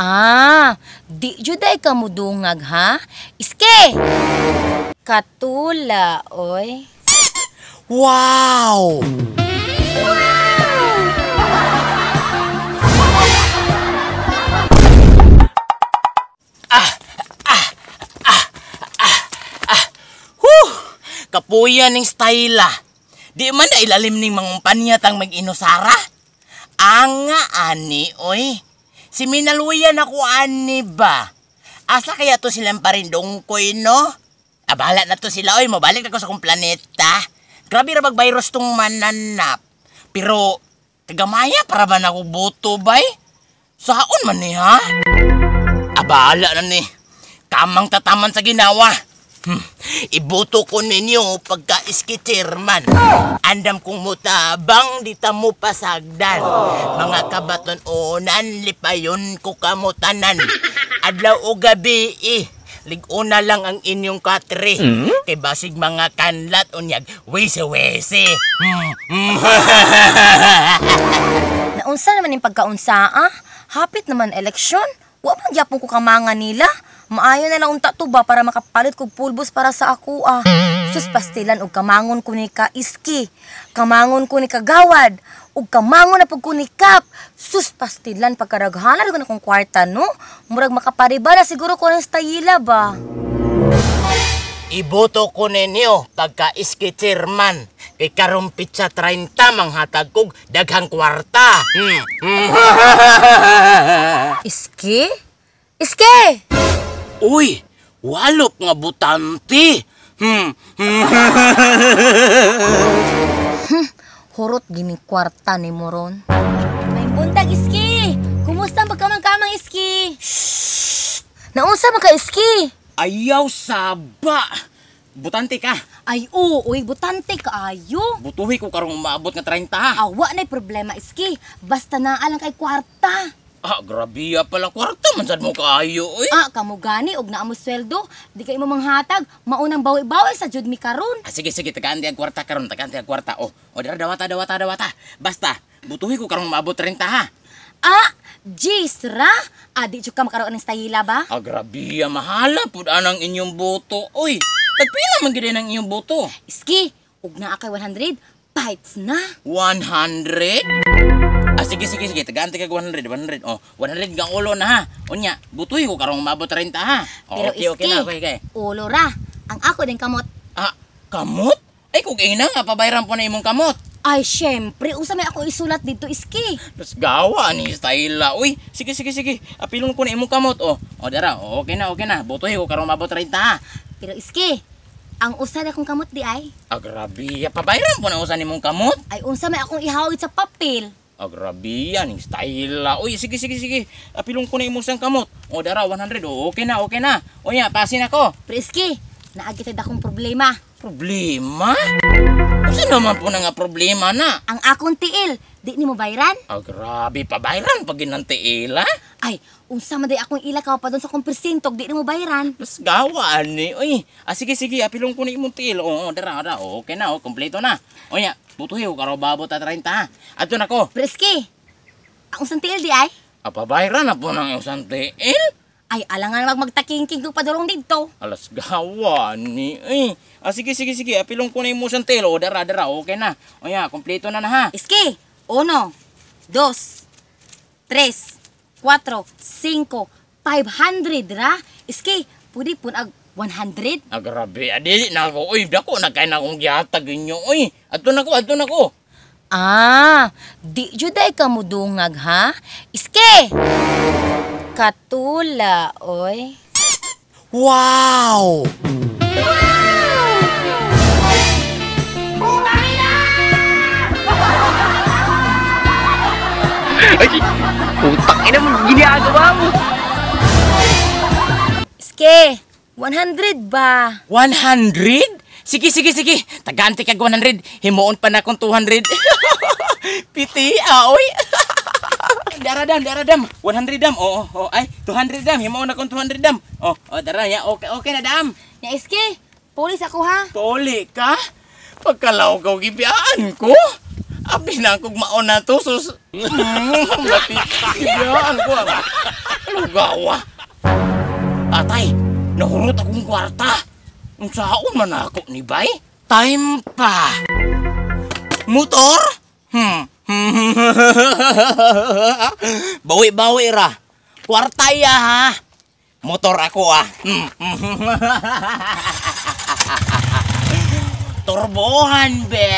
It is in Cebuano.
Ah, di juday ka mudungag ha? Iske! Katula, oy. Wow! Huh! Kapuya ning styla. Di man na ilalim ning mangumpanya tang mag-inusara. Anga ani, oy. Si Minaluyan ako ani ba? Asa kaya to silang parindongkoy, no? Abala na to sila, oy. Mabalik ako sa kong planeta. Grabe ra bag virus tong mananap. Pero, kagamaya para ba na ako boto, bay? Saon man ni, ha? Abala na ni. Kamang tataman sa ginawa. Iboto ko ninyo pagka iski chairman. Andam kong mutabang di ta mo pasagdan. Mga kabaton-onan, lipayon ko kamutanan. Adlaw o gabi eh, liguna lang ang inyong katre. Kay basig mga kanlat unyag, wisi-wisi. Naunsa naman yung pagkaunsa ah? Hapit naman eleksyon. Wa man gyapon ko kamanga nila. Maayo na lang unta to ba para makapalit kog pulbos para sa ako ah. Sus pastilan og kamangon ko ni ka Iski, kamangon ko ni Kagawad, ug kamangon na pud ko ni Kap. Sus pastilan pagkaraghanan ko na kong kwarta no. Murag makapariba na siguro ko ng stayila ba. Iboto ko ninyo pagka Iski chairman. Kay karong pitsa 30 manghatag kog daghang kwarta. Iski? Iski! Uy, walop nga butante. Hurot gini kwarta ni moron. May buntag, Iski. Kumusta magkamang-kamang, Iski? Shh! Naunsa man ka, Iski? Ayaw saba. Butante ka. Ay, oo, uy, butante ka ayo. Butuhi ko karong umaabot nga 30 ha. Awa na'y problema, Iski. Basta naa lang kay kwarta. Ah, grabe ya pala kwarta man sad mo kaayo oy. Ah, kamo gani og naa mo sweldo, di kay mo manghatag, maunang bawi-bawi sa jud mi karon. Ah, sige sige, tagaan di ang kwarta karon, tagaan di ang kwarta. Oh, o dara dawata dawata dawata. Basta butuhi ko karong maabot 30 ha. Ah, jeez ra. Ah, di jud ka makaroon ng stayila ba? Ah, grabe ya, mahala pud anang inyong boto oy. Tagpila man gid ang inyong boto? Iski, og naa kay 100, bites na. 100? Ah, sige, sige, sige. Tagaan kag 100, 100. Oh, 100 kang ulo na ha. Unya, butuhi ko karong maabot 30 ha. Oh, pero okay, Iski, okay na, okay, okay. Ulo ra. Ang ako din kamot. Ah, kamot? Ay, kung ina nga, pabayran po na imong kamot. Ay, syempre, usa may ako isulat dito, Iski. Tapos gawa ni Styla. Uy, sige, sige, sige. Apilon ko na imong kamot. Oh, oh dara. Oh, okay na, okay na. Butuhi ko karong maabot 30 ha. Pero Iski, ang usa na akong kamot di ay. Ah, grabe. Pabayran po na usa nimong kamot. Ay, unsa may akong ihawid sa papel. Ah, grabe yan, yung style. Uy, sige, sige, sige. Apilong ko na imong sang kamot. O, dara, 100. O, okay na, okay na. O, ya, pasin ako. Pero Iski, naagi tayo akong problema. Problema? Unsa naman po na nga problema na? Ang akong tiil, di ni mo bayran? Ah, grabe, pabayran pag ginang tiil, ha? Ay, unsa man di akong ila ka pa doon sa akong presinto, di ni mo bayran. Mas gawa, ani. Uy, ah, sige, sige, apilong ko na imong tiil. O, dara, dara. O, okay na, o, kompleto na. O, ya, butuhi ko, karobabo ta 30, ha? Adto na ko. Pero Iski, ang usang tiil di ay? Ah, pabayran na po ng usang tiil? Ay, alangan magtakingking ko padulong dito. Alas gawa ni. Eh. Ah, sige, sige, sige. Apilong ko na yung musang telo. O, dara, dara. Okay na. O ya, kompleto na na ha. Iski, 1, 2, 3, 4, 5, 500 ra. Iski, pwede po ag 100? Ah, grabe. Adili na ako. Uy, dako na kay na akong gihatag inyo. Uy, adto na ko, adto na ko. Ah, di juday ka mudungag ha? Iski! Katula, oy. Wow! Ay, putang ina mo, ginagawa mo. Iski, 100 ba? 100? Sige, sige, sige. Taganti kag 100. Himuon pa na akong 200. Piti, oy. Dara dam, dara dam. 100 dam. Oo, oo, ay, 200 dam. Himuon na akong 200 dam. Oh, oh, dara ya. Okay, okay na dam. Ya, Iski, pulis ako ha. Puli ka? Pagkalaw ka gibiyaan ko. Abi na akong maon na to sus. Mati gibiyaan ko. Ano Bugawa. Atay, nahurot akong kwarta. Unsaon man ako ni bay? Time pa. Motor? Bawi-bawi ra. Kwarta ya ha. Motor ako ah. Turbohan be.